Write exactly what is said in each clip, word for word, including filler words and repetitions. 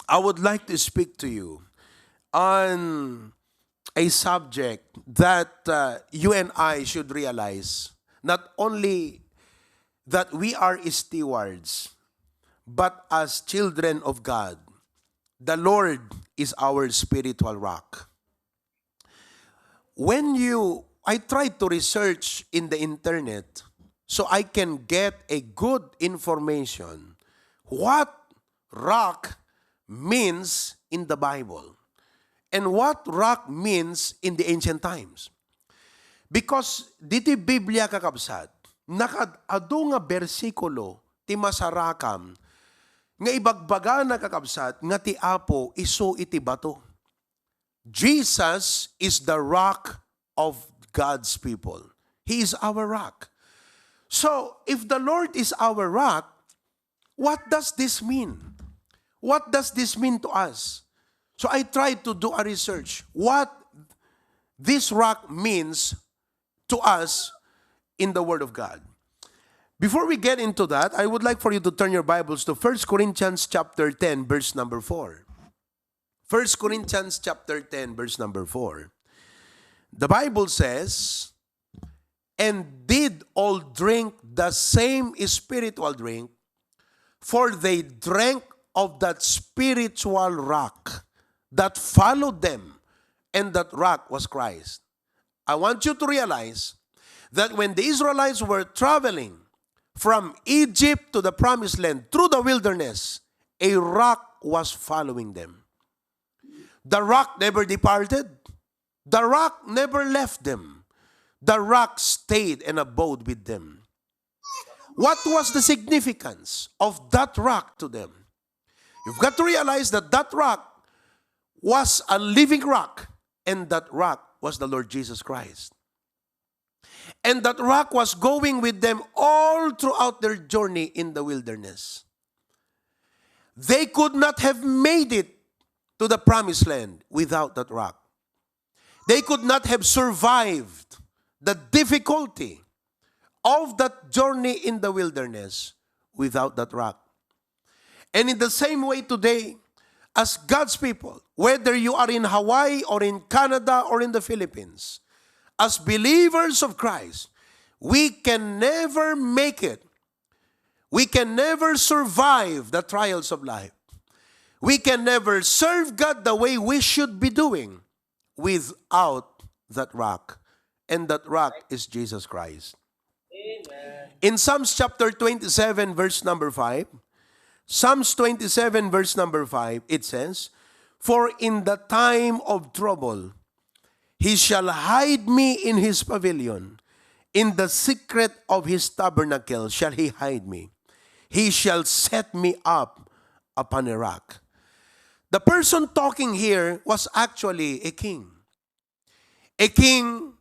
I would like to speak to you on a subject that uh, you and I should realize, not only that we are stewards, but as children of God, the Lord is our spiritual rock. When you, I tried to research in the internet so I can get a good information what rock means in the Bible and what rock means in the ancient times. Because diti Biblia, kakabsat, nakaad-adu nga bersikulo ti masarakam nga ibagbagana, kakabsat, nga ti Apo isu iti bato. Jesus is the rock of God's people. He is our rock. So, if the Lord is our rock, what does this mean? What does this mean to us? So I tried to do a research what this rock means to us in the Word of God. Before we get into that, I would like for you to turn your Bibles to First Corinthians chapter ten, verse number four. First Corinthians chapter ten, verse number four. The Bible says, "And did all drink the same spiritual drink, for they drank of that spiritual rock that followed them, and that rock was Christ." I want you to realize that when the Israelites were traveling from Egypt to the promised land through the wilderness, a rock was following them. The rock never departed. The rock never left them. The rock stayed and abode with them. What was the significance of that rock to them? You've got to realize that that rock was a living rock, and that rock was the Lord Jesus Christ. And that rock was going with them all throughout their journey in the wilderness. They could not have made it to the promised land without that rock. They could not have survived the difficulty of that journey in the wilderness without that rock. And in the same way today, as God's people, whether you are in Hawaii or in Canada or in the Philippines, as believers of Christ, we can never make it. We can never survive the trials of life. We can never serve God the way we should be doing without that rock. And that rock is Jesus Christ. In Psalms chapter twenty-seven, verse number five, Psalms twenty-seven, verse number five, it says, "For in the time of trouble, he shall hide me in his pavilion. In the secret of his tabernacle shall he hide me. He shall set me up upon a rock." The person talking here was actually a king. A king,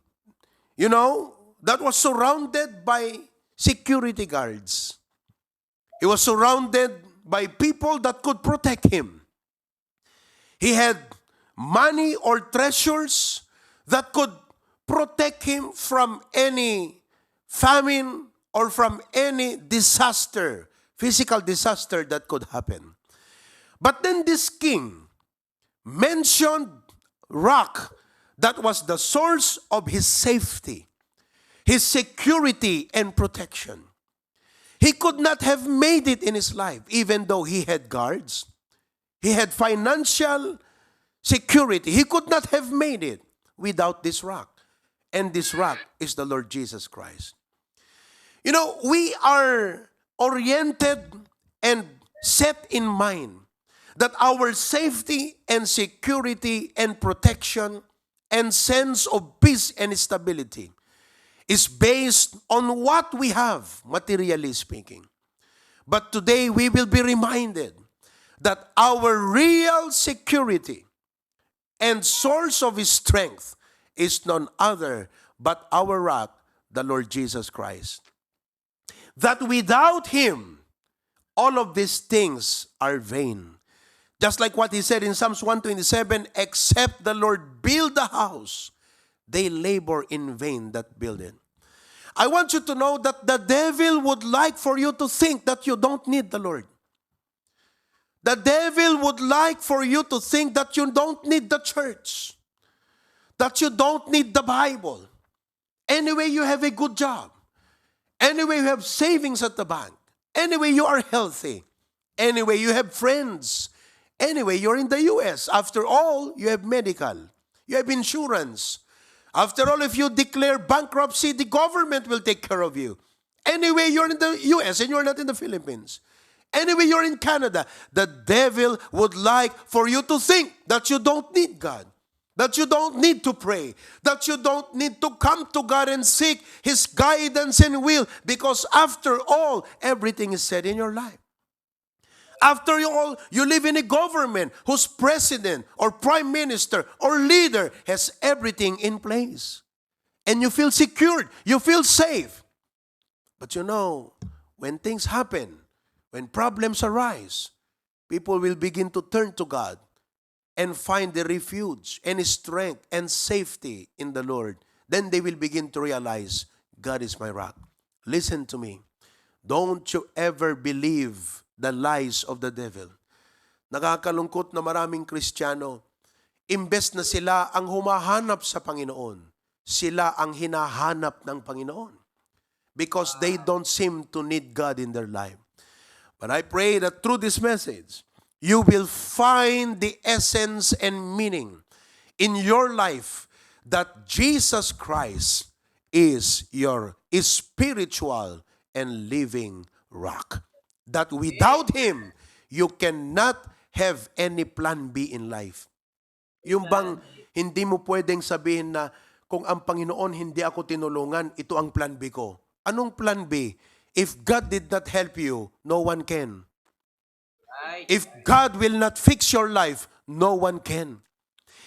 you know, that was surrounded by security guards. He was surrounded by people that could protect him. He had money or treasures that could protect him from any famine or from any disaster, physical disaster that could happen. But then this king mentioned rock that was the source of his safety, his security and protection. He could not have made it in his life, even though he had guards, he had financial security. He could not have made it without this rock. And this rock is the Lord Jesus Christ. You know, we are oriented and set in mind that our safety and security and protection and sense of peace and stability is based on what we have, materially speaking. But today, we will be reminded that our real security and source of strength is none other but our rock, the Lord Jesus Christ. That without him, all of these things are vain. Just like what he said in Psalms one twenty-seven, "Except the Lord build the house, they labor in vain that build it." I want you to know that the devil would like for you to think that you don't need the Lord. The devil would like for you to think that you don't need the church, that you don't need the Bible. Anyway, you have a good job. Anyway, you have savings at the bank. Anyway, you are healthy. Anyway, you have friends. Anyway, you're in the U S. After all, you have medical. You have insurance. After all, if you declare bankruptcy, the government will take care of you. Anyway, you're in the U S and you're not in the Philippines. Anyway, you're in Canada. The devil would like for you to think that you don't need God, that you don't need to pray, that you don't need to come to God and seek His guidance and will, because after all, everything is said in your life. After all, you live in a government whose president or prime minister or leader has everything in place. And you feel secured, you feel safe. But you know, when things happen, when problems arise, people will begin to turn to God and find the refuge and strength and safety in the Lord. Then they will begin to realize, "God is my rock." Listen to me. Don't you ever believe the lies of the devil. Nakakalungkot na maraming Kristiyano, imbes na sila ang humahanap sa Panginoon, sila ang hinahanap ng Panginoon, because they don't seem to need God in their life. But I pray that through this message, you will find the essence and meaning in your life that Jesus Christ is your spiritual and living rock. That without Him, you cannot have any plan B in life. Yung bang hindi mo pwedeng sabihin na, "Kung ang Panginoon hindi ako tinulungan, ito ang plan B ko." Anong plan B? If God did not help you, no one can. If God will not fix your life, no one can.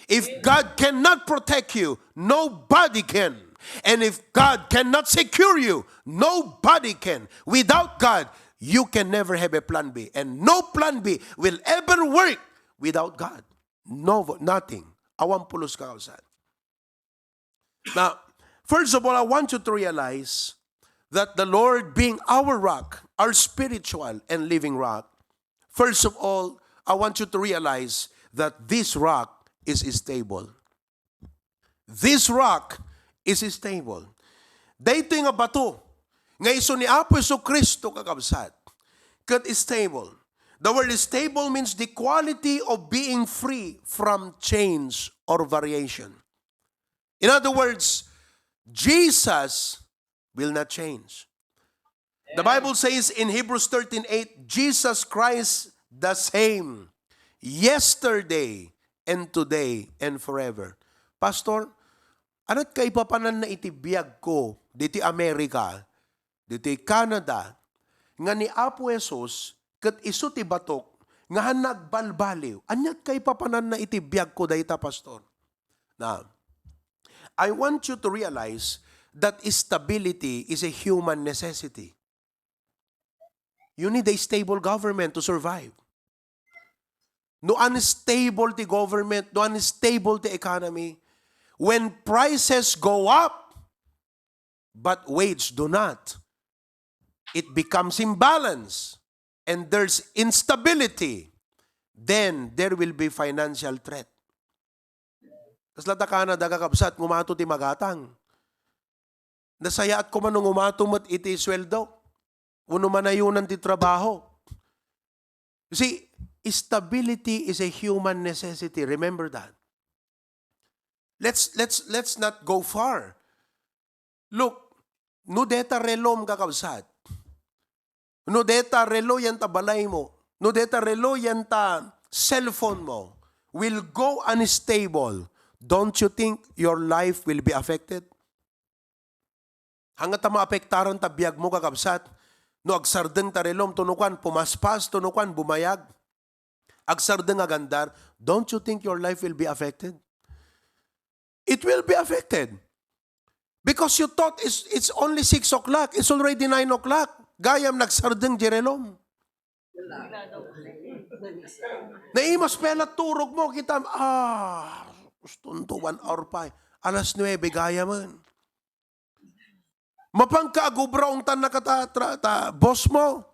If God cannot protect you, nobody can. And if God cannot secure you, nobody can. Without God, you can never have a plan B. And no plan B will ever work without God. No, nothing. Awan pulos, kakabsat. Now, first of all, I want you to realize that the Lord being our rock, our spiritual and living rock, first of all, I want you to realize that this rock is stable. This rock is stable. Daytoy nga bato nga isu ni Apo Jesu-Cristo, kakabsat, ket stable. The word stable means the quality of being free from change or variation. In other words, Jesus will not change. The Bible says in Hebrews thirteen eight, "Jesus Christ the same yesterday and today and forever." Pastor, ania't kaipapananna iti biag ko diti Amerika, diti Canada, nga ni Apo Jesus ket isu ti batok nga haanna agbalbaliw? Ania't kaipapananna iti biag ko dayta, Pastor? Now, I want you to realize that stability is a human necessity. You need a stable government to survive. No unstable ti government, no unstable ti economy, when prices go up, but wage do not, it becomes imbalance, and there's instability, then there will be financial threat. Kasla ta Canada, kakabsat, ngumato ti magatang. Nasayaat koma no ngumato met iti sueldo, wenno manayunan ti trabaho. You see, stability is a human necessity. Remember that. Let's, let's, let's not go far. Look, no deta relom, kakabsat, no deta relo yanta balaymo, no deta relo yanta cellphone mo will go unstable, don't you think your life will be affected? Haanna ta maapektaran ta biagmo, kakabsat, no agsardeng ta relom, ta no kuan, pumaspas, ta no kuan, bumayag. Agsardeng agandar, don't you think your life will be affected? It will be affected. Because you thought it's, it's only six o'clock, it's already nine o'clock. Gayam nagsardeng di relom. Naimas pay la turog mo, kita, ah, gusto nto one hour pa. Alas nuebe gayam. Mapanka agubra ungtan na kata, tra-, ta, boss mo.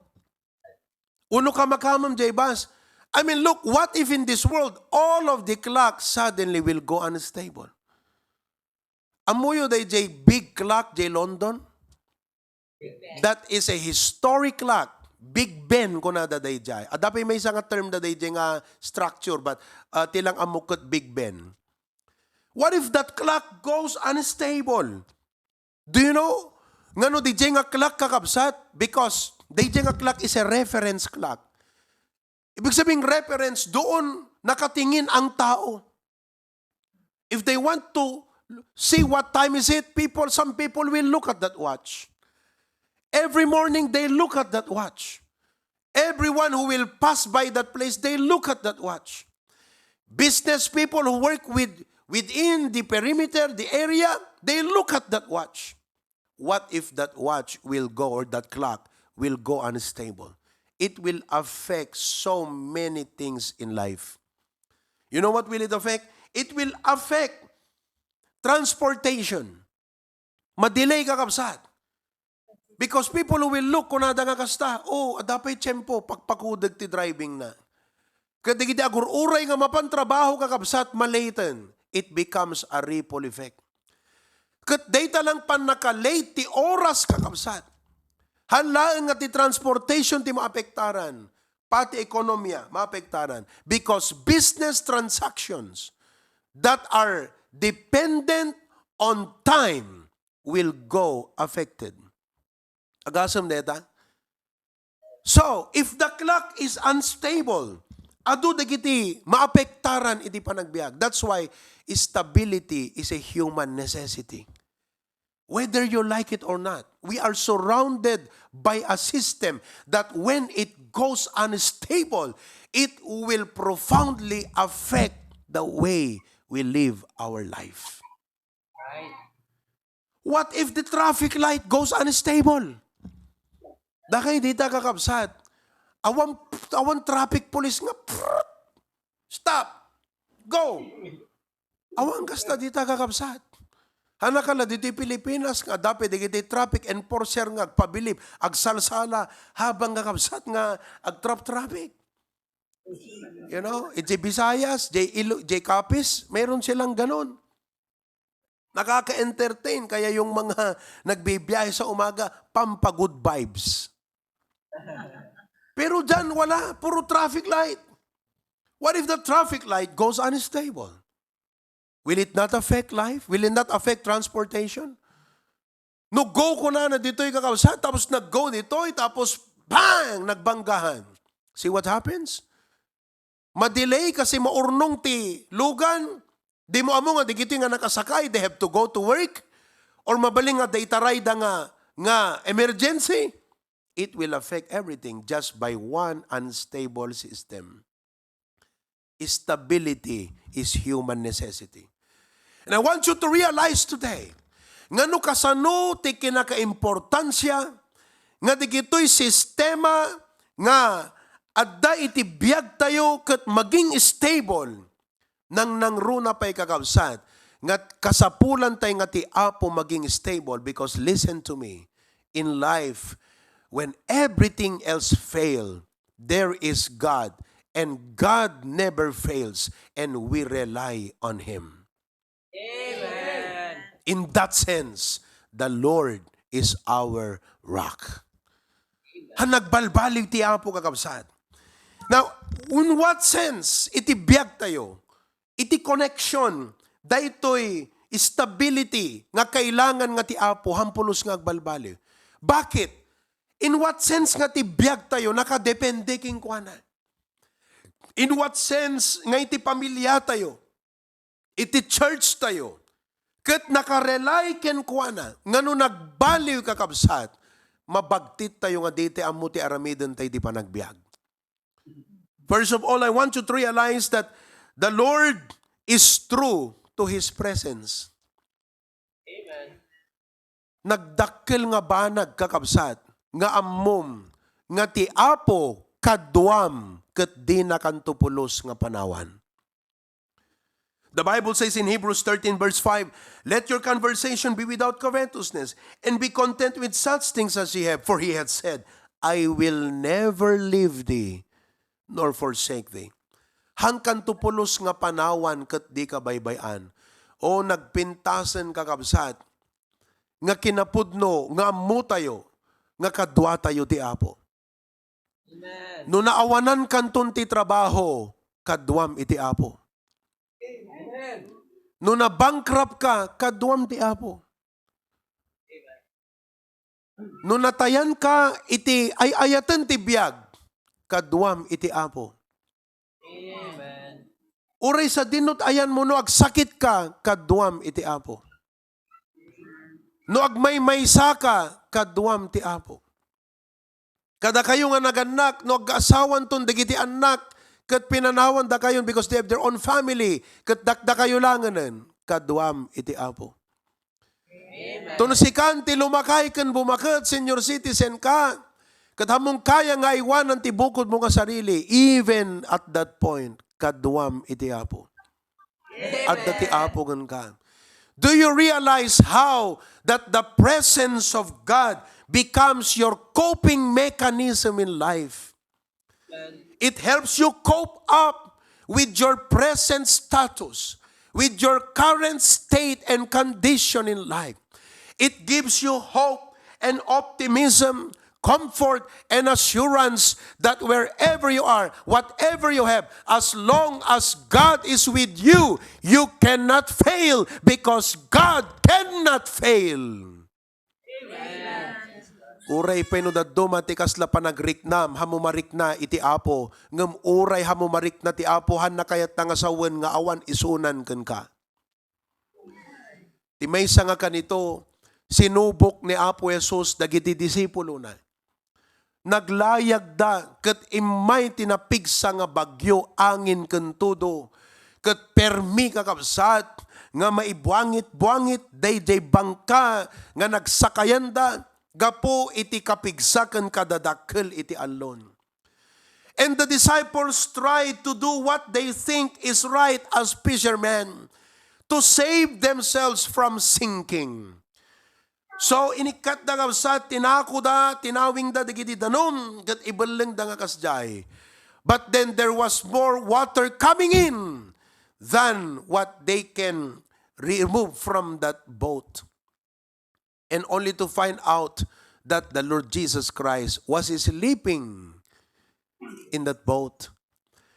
Uno ka makamam, jay bas. I mean, look, what if in this world, all of the clocks suddenly will go unstable? Ammoyo dayjay big clock jay London? That is a historic clock. Big Ben kunada dayjay. Adda pay maysa nga term da dayjay nga structure, but, uh, ti lang ammo ket Big Ben. What if that clock goes unstable? Do you know? Ngano dayjay nga clock, kakabsat? Because dayjay nga clock is a reference clock. Ibig sabihin, reference, doon nakatingin ang tao. If they want to see what time is it, people, some people will look at that watch. Every morning, they look at that watch. Everyone who will pass by that place, they look at that watch. Business people who work with, within the perimeter, the area, they look at that watch. What if that watch will go, or that clock will go unstable? It will affect so many things in life. You know what will it affect? It will affect transportation. Madelay, kakabsat. Because people who will look, kunada nga kasta, "Oh, adda pay tiempo, pakpakudeg ti driving na." Ket dagiti agur-uray nga mapan trabaho, kakabsat, malaten. It becomes a ripple effect. Ket dayta lang pannaka-late ti oras, kakabsat. Haan laeng nga ti transportation ti maapektaran, pati ekonomiya maapektaran. Because business transactions that are dependent on time will go affected. Agasem dayta? So, if the clock is unstable, adu dagiti maapektaran iti panagbiag. That's why stability is a human necessity. Whether you like it or not, we are surrounded by a system that when it goes unstable, it will profoundly affect the way we live our life. What if the traffic light goes unstable? Dakay dita, kakabsat. Awan, awan traffic police nga, "Prrrt! Stop! Go!" Awan kasta dita, kakabsat. Hanakala ditoy Pilipinas nga adda pay dagiti traffic enforcer nga agpabilib, agsalsala, habang, kakabsat, nga agtrap-traffic. You know, iti Visayas, jay Ilo-, jay Capiz, mayroon silang ganon. Nakaka-entertain, kaya yung mga nagbibiyahe sa umaga, pampa-good vibes. Pero dyan, wala. Puro traffic light. What if the traffic light goes unstable? Will it not affect life? Will it not affect transportation? No go kunana ditoy, kakabsat, tapos nag-go ditoy, tapos bang! Nagbanggahan. See what happens? Madelay kasi maurnong ti lugan, di mo ammo nga dagiti nga nakasakay, they have to go to work, or mabalin nga adda itarayda nga, nga emergency, it will affect everything just by one unstable system. Stability is human necessity. And I want you to realize today, nga no kasano ti kinakaimportansia nga dagitoy sistema nga adda iti biagtayo ket maging stable, nangnangruna pay, kakabsat, nga kasapulantay nga ti Apo maging stable, because listen to me, in life, when everything else fail, there is God, and God never fails, and we rely on Him. Amen. In that sense, the Lord is our rock. Ha, nagbalbaliw ti Apo, kakabsat. Now, in what sense iti biag tayo, iti connection, daytoy stability nga kailangan nga ti Apo, hampulos nga agbalbaliw? Bakit? In what sense nga ti biag tayo nakadepende kenkuana? In what sense nga iti pamilya tayo, iti church tayo, ket nakarely kenkuana, nga no nagbaliw, kakabsat, mabagtit tayo nga di tay ammo ti aramiden tay ti panagbiag. First of all, I want you to realize that the Lord is true to His presence. Amen. Nagdakkel nga banag, kakabsat, nga ammom nga ti Apo kaduam ket dinakanto pulos nga panawan. The Bible says in Hebrews thirteen verse five, "Let your conversation be without covetousness, and be content with such things as ye have, for he hath said, 'I will never leave thee nor forsake thee. Hankanto pulos nga panawan ket dika baybay-an. O, nagpintasen, kakabsat, nga kinapudno nga ammotayo nga kaduatayo ti Apo. Amen. No naawanankanton ti trabaho, kaduam iti Apo. Amen. No na-bankrupt ka, kaduam ti Apo. No natayanka iti ay-ayaten ti biag, kaduam iti Apo. Amen. Uray sadino ti ayanmo, no agsakit ka, kaduam iti Apo. No agmaymaysa ka, kaduam ti Apo. Kadakayo nga nagannak, no agkaasawanton dagiti annak, ket pinanawandakayon because they have their own family, ket dakdakayo langenen, kaduam iti Apo. Amen. Tunsikan ti lumakay ken bumaket, senior citizen ka, ket ammom kaya nga aywanan ti bukodmo nga sarili, even at that point, kaduam iti Apo. Adda ti Apo kenka. Do you realize how that the presence of God becomes your coping mechanism in life? It helps you cope up with your present status, with your current state and condition in life. It gives you hope and optimism, comfort and assurance that wherever you are, whatever you have, as long as God is with you, you cannot fail because God cannot fail. Amen. Uray pay no dadduma ti kasla panagriknam, haanmo marikna iti Apo, ngem uray haanmo marikna ti Apo, haanna kayatna nga sawen nga awan isunan kenka. Ti maysa nga kanito, sinubok ni Apo Jesus dagiti disipulona. Naglayagda ket immay ti napigsa nga bagyo, angin ken tudo, ket permi, kakabsat, nga maibuangit-buangit daydiay bangka nga nagsakayanda gapu iti kapigsa ken kadadakkel iti allon. And the disciples tried to do what they think is right as fishermen, to save themselves from sinking. So, inikkatda, kabsat, tinakoda, tinawingda dagiti danum, ket ibellengda nga kasdiay. But then there was more water coming in than what they can remove from that boat. And only to find out that the Lord Jesus Christ was sleeping in that boat.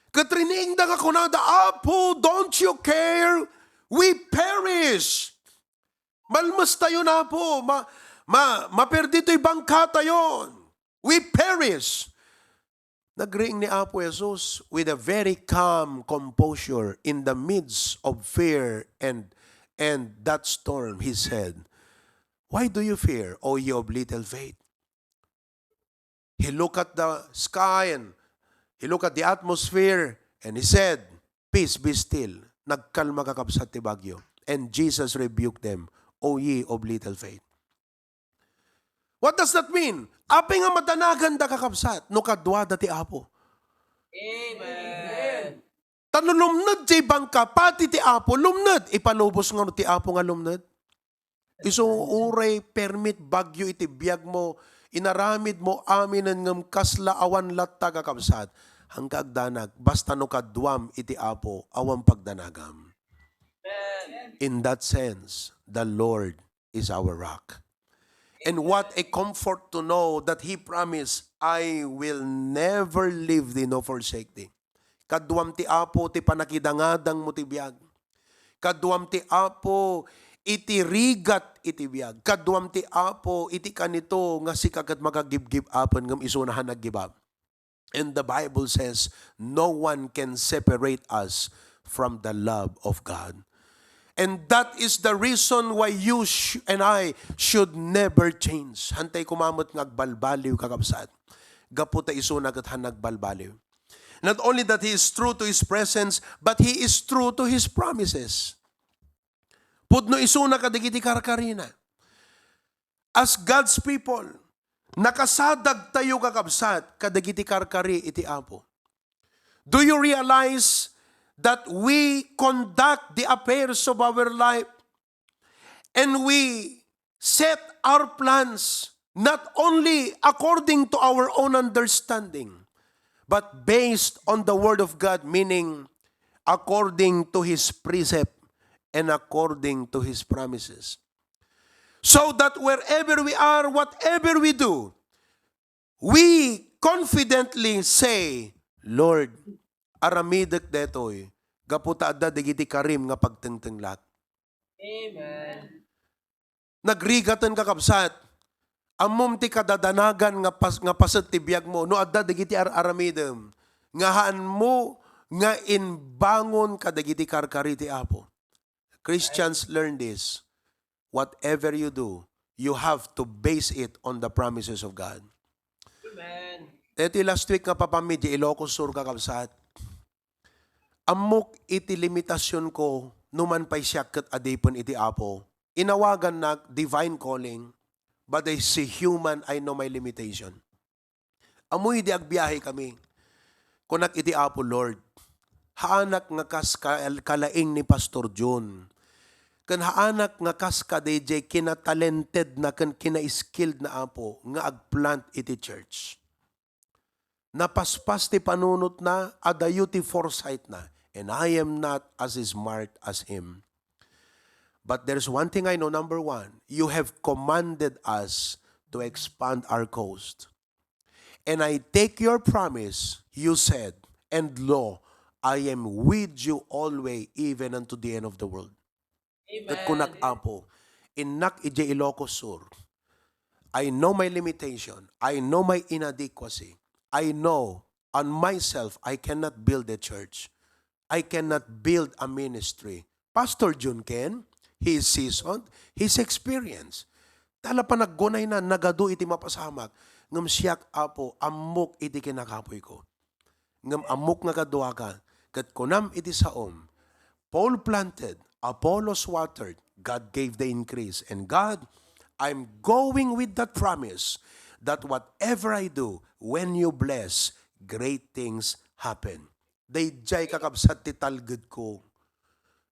Ket riingda nga kunada, "Apo, don't you care? We perish." Malmestayon, Apo. Ma-, ma-, maperdi toy bangkatayon. We perish. Nagriing ni Apo Jesus with a very calm composure in the midst of fear and, and that storm. He said, "Why do you fear, O ye of little faith?" He looked at the sky and he looked at the atmosphere and he said, "Peace, be still." Nagkalma, kakabsat, ti bagyo. And Jesus rebuked them, "O ye of little faith." What does that mean? Apay nga madanaganda, kakabsat, no kaduada ti Apo? Amen. Ta no lumned ti bangka, pati ti Apo, lumned. Ipalubos nga ti Apo nga lumned. Isu uray permit bagyo iti biagmo, inaramidmo aminen ngem kasla awan latta, kakabsat, haanka agdanag, basta no kaduam iti Apo, awan pagdanagam. In that sense, the Lord is our rock. And what a comfort to know that He promised, "I will never leave thee nor forsake thee." Kaduam ti Apo ti panakidangadangmo ti biag. Kaduam ti Apo iti rigat iti biag. Kaduam ti Apo iti kanito nga sika ket makagibgib-apen ngem isuna a naggiba. And the Bible says, "No one can separate us from the love of God." And that is the reason why you sh-, and I should never change. Haantay koma met nga agbalbaliw, kakabsat. Gapu ta isuna ket haan nagbalbaliw. Not only that He is true to His presence, but He is true to His promises. Pudno isuna kadagiti karkarina. As God's people, nakasadagtayo, kakabsat, kadagiti karkari iti Apo. Do you realize that we conduct the affairs of our life and we set our plans not only according to our own understanding, but based on the word of God, meaning according to his precept and according to his promises. So that wherever we are, whatever we do, we confidently say, "Lord, aramidek detoy, gapu ta adda dagiti karim nga pagtengtenglak." Amen. Nagrigaten, kakabsat. Ammom ti kadadanagan nga pas-, nga paset ti biagmo no adda dagiti ar-aramidem nga haanmo nga imbangon kadagiti karkari ti Apo. Christians, learn this. Whatever you do, you have to base it on the promises of God. Amen. Iti last week nga papammi di Ilocos Sur, kakabsat, ammok iti limitasionko, numan pay siak ket adipen iti Apo. Inawagannak divine calling, but as a human, I know my limitation. Ammoy di agbiahe kami. Kunak iti Apo, "Lord, haanak nga kas ka-, kalaing ni Pastor Jun. Ken haanak nga kas ka D J kinatalentedna ken kina-skilledna, Apo, nga agplant iti church. Napaspas ti panunotna, adayo ti foresightna, and I am not as smart as him. But there's one thing I know, number one, you have commanded us to expand our coast. And I take your promise, you said, and lo, I am with you always, even unto the end of the world." Ket kunak, "Apo, innak idiay Ilocos Sur. I know my limitation. I know my inadequacy. I know on myself I cannot build a church. I cannot build a ministry. Pastor Jun can. He is seasoned. He's experienced. Tala panaggunayna, nagadu iti mapasamak. Ngem siak, Apo, ammok iti kinakapuyko. Ngem ammok nga kaduaka, ket kunam iti saom, 'Paul planted, Apollos watered, God gave the increase.' And God, I'm going with that promise that whatever I do, when you bless, great things happen." Daydiay, kakabsat, ti talgedko.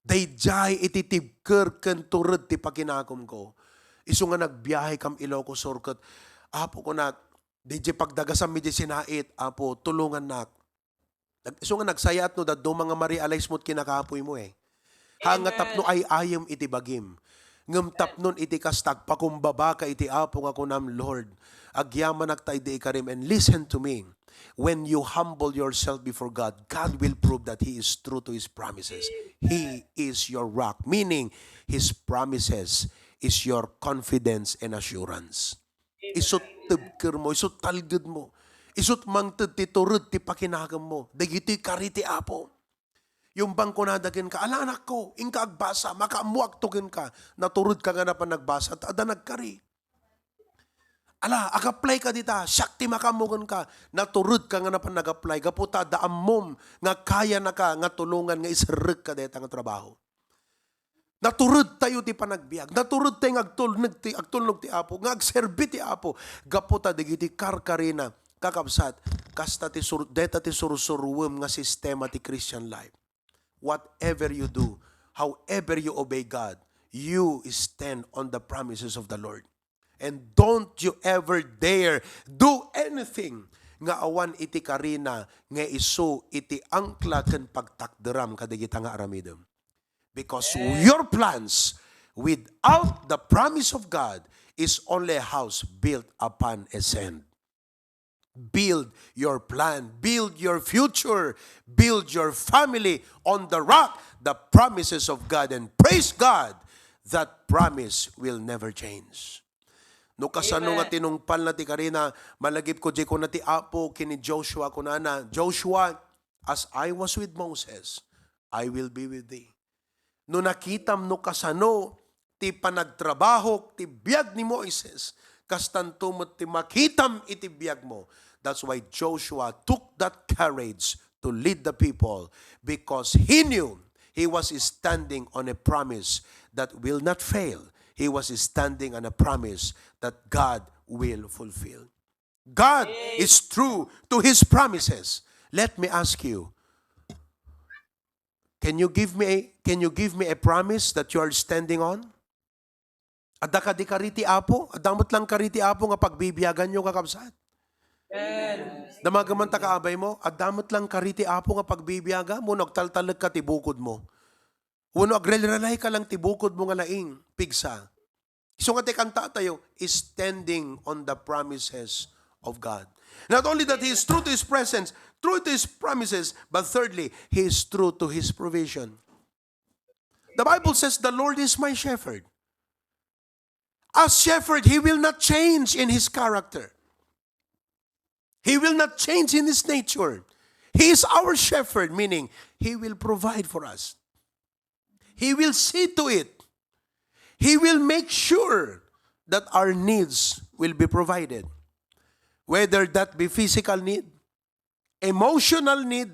Daydiay iti tibker ken tured ti pakinakomko. Isu nga nagbiahe kam Ilocos Sur ket, "Apo," kunak, "daydiay pagdagasanmi diay sinait, Apo, tulongannak." Nag-, isu nga nagsayaat no dadduma nga ma-realize mo ti kinakapuymo, eh. Ha nga tapno ay-ayem iti bagim. Ngem tapnon iti kasta, agpakumbabaka iti Apo nga kunam, "Lord, agyamanak ta idi ikarim." And listen to me, when you humble yourself before God, God will prove that He is true to His promises. He is your rock, meaning His promises is your confidence and assurance. Isut tibkermo, isut talgedmo, isut mangted ti tured ti pakinakemmo dagiti kari ti Apo. Yung bang kunada kenka, "Ala, anakko, inka agbasa, makaammoakto kenka." Naturedka nga napan nagbasa, ta adda nagkari. "Ala, ag-apply ka dita, siak ti makaammo kenka." Naturedka nga napan nag-apply, gapu ta adda ammom nga kayanaka nga tulongan nga iserrekka dayta nga trabaho. Natured tayo ti panagbiag. Natured tayo nga agtulnog ti, agtulnog ti Apo, nga agserbi ti Apo. Gapu ta dagiti karkarina, kakabsat, kasta ti sur-, deta ti sursuruem nga sistema ti Christian life. Whatever you do, however you obey God, you stand on the promises of the Lord. And don't you ever dare do anything nga awan iti karina nga isu iti angkla ken pagtakderam kadagita nga aramidem. Because your plans without the promise of God is only a house built upon a sand. Build your plan, build your future, build your family on the rock, the promises of God, and praise God, that promise will never change. No kasano nga tinungpalna ti karina, malagipko diay kuna ti Apo ken ni Joshua, kunana, "Joshua, as I was with Moses, I will be with thee." No nakitam no kasano ti panagtrabahok ti biag ni Moises, kastanto met ti makitam iti biagmo. That's why Joshua took that courage to lead the people, because he knew he was standing on a promise that will not fail. He was standing on a promise that God will fulfill. God is true to His promises. Let me ask you, can you give me a, can you give me a promise that you are standing on? Adda kadi kari ti Apo? Adda met lang kari ti Apo nga pagbibiaganyo, kakabsat? Damaga man ta kaabay mo, adda met lang kari ti Apo nga pagbibiaga, wenno agtaltalek ka ti bukod mo. Wenno agrelrelay ka lang ti bukod mo nga laing, pigsa. Isu nga ti kanta tayo, standing on the promises of God. Not only that He is true to His presence, true to His promises, but thirdly, He is true to His provision. The Bible says, "The Lord is my shepherd." As shepherd, He will not change in His character. He will not change in His nature. He is our shepherd, meaning He will provide for us. He will see to it. He will make sure that our needs will be provided. Whether that be physical need, emotional need,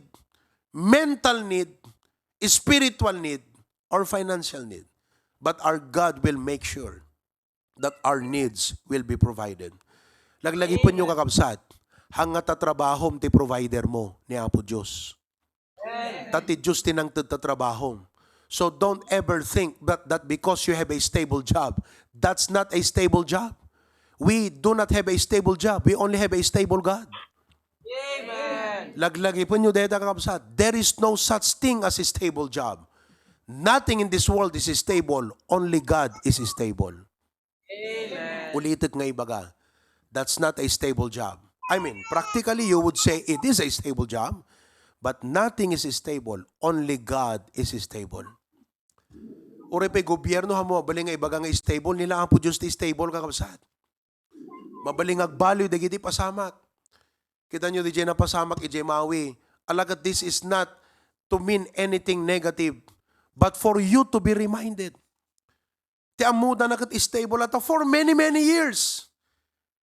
mental need, spiritual need, or financial need. But our God will make sure that our needs will be provided. Laglagipenyo, kakabsat, hangngata trabahom ti provider mo ni Apo Dios. Ta ti Dios ti nangted ta trabahom. So don't ever think that, that because you have a stable job, that's not a stable job. We do not have a stable job. We only have a stable God. Laglagipenyo dayta, kakabsat. There is no such thing as a stable job. Nothing in this world is stable. Only God is stable. Ulitek nga ibaga, that's not a stable job. I mean, practically, you would say it is a stable job, but nothing is stable. Only God is stable. Uray pay gobierno, haanmo mabalin nga ibaga nga stable, ni la Apo Dios ti stable, kakabsat. Mabalin nga agbaliw dagiti pasamak. Kitaenyo, diay napasamak idiay Maui. Alagad this is not to mean anything negative, but for you to be reminded. Ti ammoda na ket stable ata for many, many years.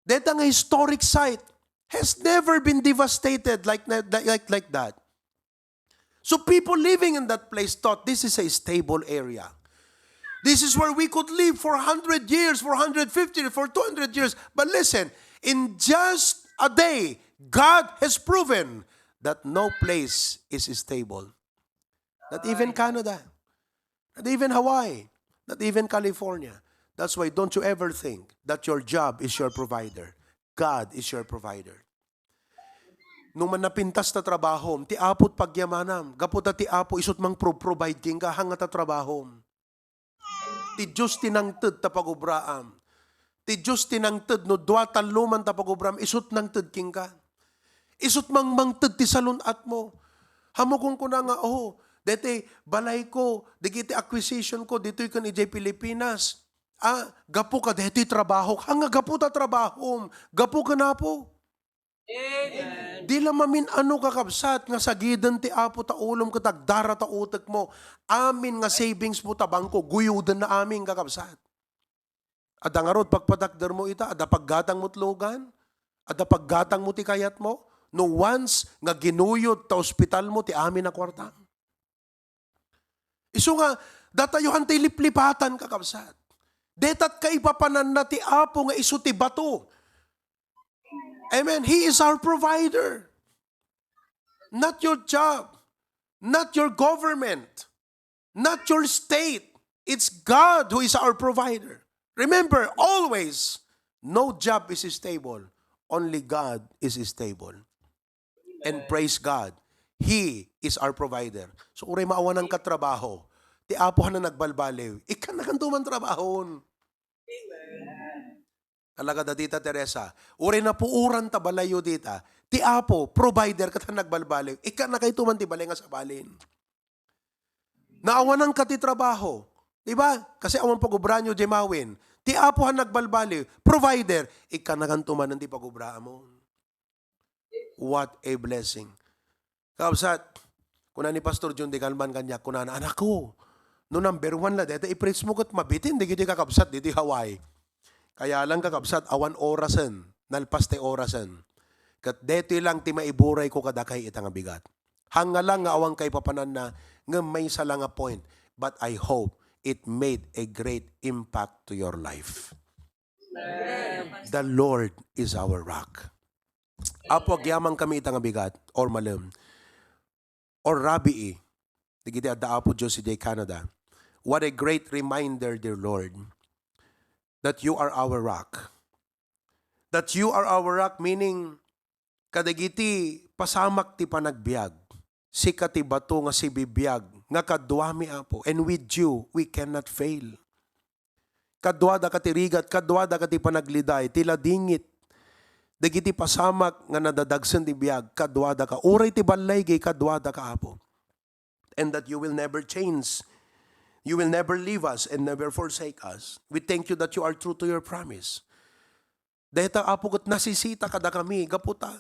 Dayta nga historic site has never been devastated like, like, like that. So people living in that place thought this is a stable area. This is where we could live for hundred years, for hundred fifty, for two hundred years. But listen, in just a day, God has proven that no place is stable. Not even Canada. Not even Hawaii. Not even California. That's why don't you ever think that your job is your provider. God is your provider. No man napintas ta trabahom, ti Apo ti pagyamanam. Gapu ta ti Apo isut' mangpro-provide kenka, hangngata trabahom. Ti Dios ti nangted ta pagubraam. Ti Dios ti nangted no dua, tallo man ta pagubraam, isut' nangted kenka. Isut' mang-, mangted ti salun-atmo. Haanmo kunkuna nga, "Oh, daytoy balayko, dagiti acquisition ko, ditoy ken idiay Pilipinas. Ah, gapu kadaytoy trabahok." Haan nga gapu ta trabahom, gapu ken Apo. Amen. Di la mamin-ano, kakabsat, nga sagiden ti Apo ta ulom ket agdara ta utekmo. Amin nga savings mo ta bangko, guyodenna amin, kakabsat. Adda ngarud pagpatakdermo ita, adda paggatangmo ti lugan, adda paggatangmo ti kayatmo, no once nga ginuyod ta ospitalmo ti amin a kuarta. Isu nga, datayo han ti liplipatan, kakabsat. Dayta ti kaipapananna ti Apo nga isu ti bato. Amen. He is our provider. Not your job, not your government, not your state. It's God who is our provider. Remember, always, no job is stable. Only God is stable. And praise God, He is our provider. So, uray maawanan ka trabaho, ti Apo han nagbalbaliw, ikkanakanto man trabahon. Talaga da dita, Teresa. Uray napuoran ta balayyo dita, ti Apo, provider, ket han nagbalbaliw, ikkanakayto man ti balay nga sabalin. Naawananka ti trabaho. Di ba? Kasi awan pagubraanyo diay Mawin. Ti Apo han nagbalbaliw, provider, ikkanakanto manen ti pagubraamon. What a blessing. Kakabsat, kuna ni Pastor John de Galman kaniak, kunana, "Anakko, no number one la dayta i-preach mo ket mabitin dagiti kakabsat ditoy Hawaii." Kaya lang, kakabsat, awan orasen, nalpas ti orasen. Ket daytoy lang ti maiburayko kadakay ita nga bigat. Hangngata lang nga awan kaipapananna, ngem maysa la nga point, but I hope it made a great impact to your life. The Lord is our rock. Apo, agyamankami ita nga bigat, or malem, or rabii, dagiti adda Apo Dios idiay Canada. What a great reminder, dear Lord, that you are our rock. That you are our rock, meaning Kadagiti pasamak ti panagbiag, sika ti bato nga sibibiag, nga kaduami, Apo, and with you, we cannot fail. Kaduadaka ti rigat, kaduadaka ti panagliday, ti ladingit. Dagiti pasamak nga nadadagsen ti biag, kaduadaka. Uray ti ballaygi, kaduadaka, Apo. And that you will never change. You will never leave us and never forsake us. We thank you that you are true to your promise. Dayta, Apo, ket nasisita kadakami, gapu ta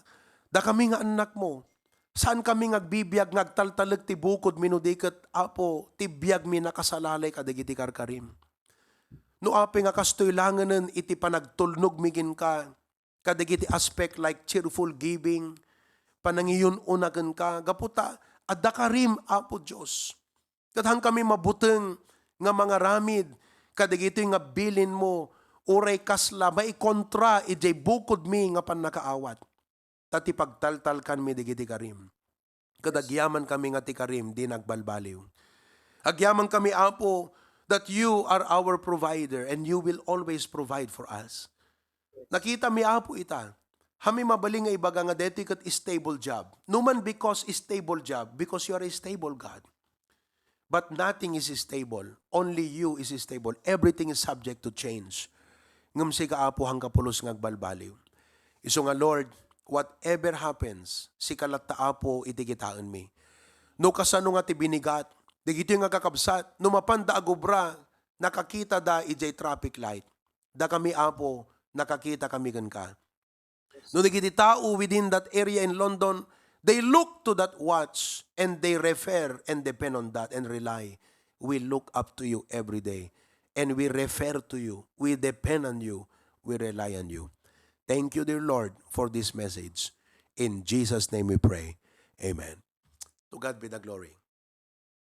dakami nga annakmo. Saan kami nga agbibiag nga agtaltalek ti bukodmi no di ket, Apo, ti biagmi nakasalalay kadagiti karkarim. No apay nga kastoy langenen iti panagtulnogmi kenka, kadagiti aspect like cheerful giving, panangiyun-una kenka, gapu ta adda karim, Apo Dios. Ket haankami mabuteng nga mangaramid kadagitoy nga bilinmo, uray kasla maikontra idiay bukodmi nga pannakaawat. Ta ti pagtaltalkanmi dagiti karim. Ket agyamankami nga ti karim dina agbalbaliw. Agyamankami, Apo, that you are our provider and you will always provide for us. Nakitami, Apo, ita. Hami mabalin nga ibaga nga daytoy ket stable job. No man because stable job, because you are a stable God. But nothing is stable. Only you is stable. Everything is subject to change. Ngem sika, Apo, haanka pulos nga agbalbaliw. Isu nga, Lord, whatever happens, sika latta, Apo, iti kitaenmi. No kasano nga ti binigat, dagitoy nga kakabsat, no mapanda agubra, nakakitada idiay traffic light. Dakami, Apo, nakakitakami kenka. No dagiti tao within that area in London, they look to that watch and they refer and depend on that and rely. We look up to you every day and we refer to you. We depend on you. We rely on you. Thank you, dear Lord, for this message. In Jesus' name we pray. Amen. To God be the glory.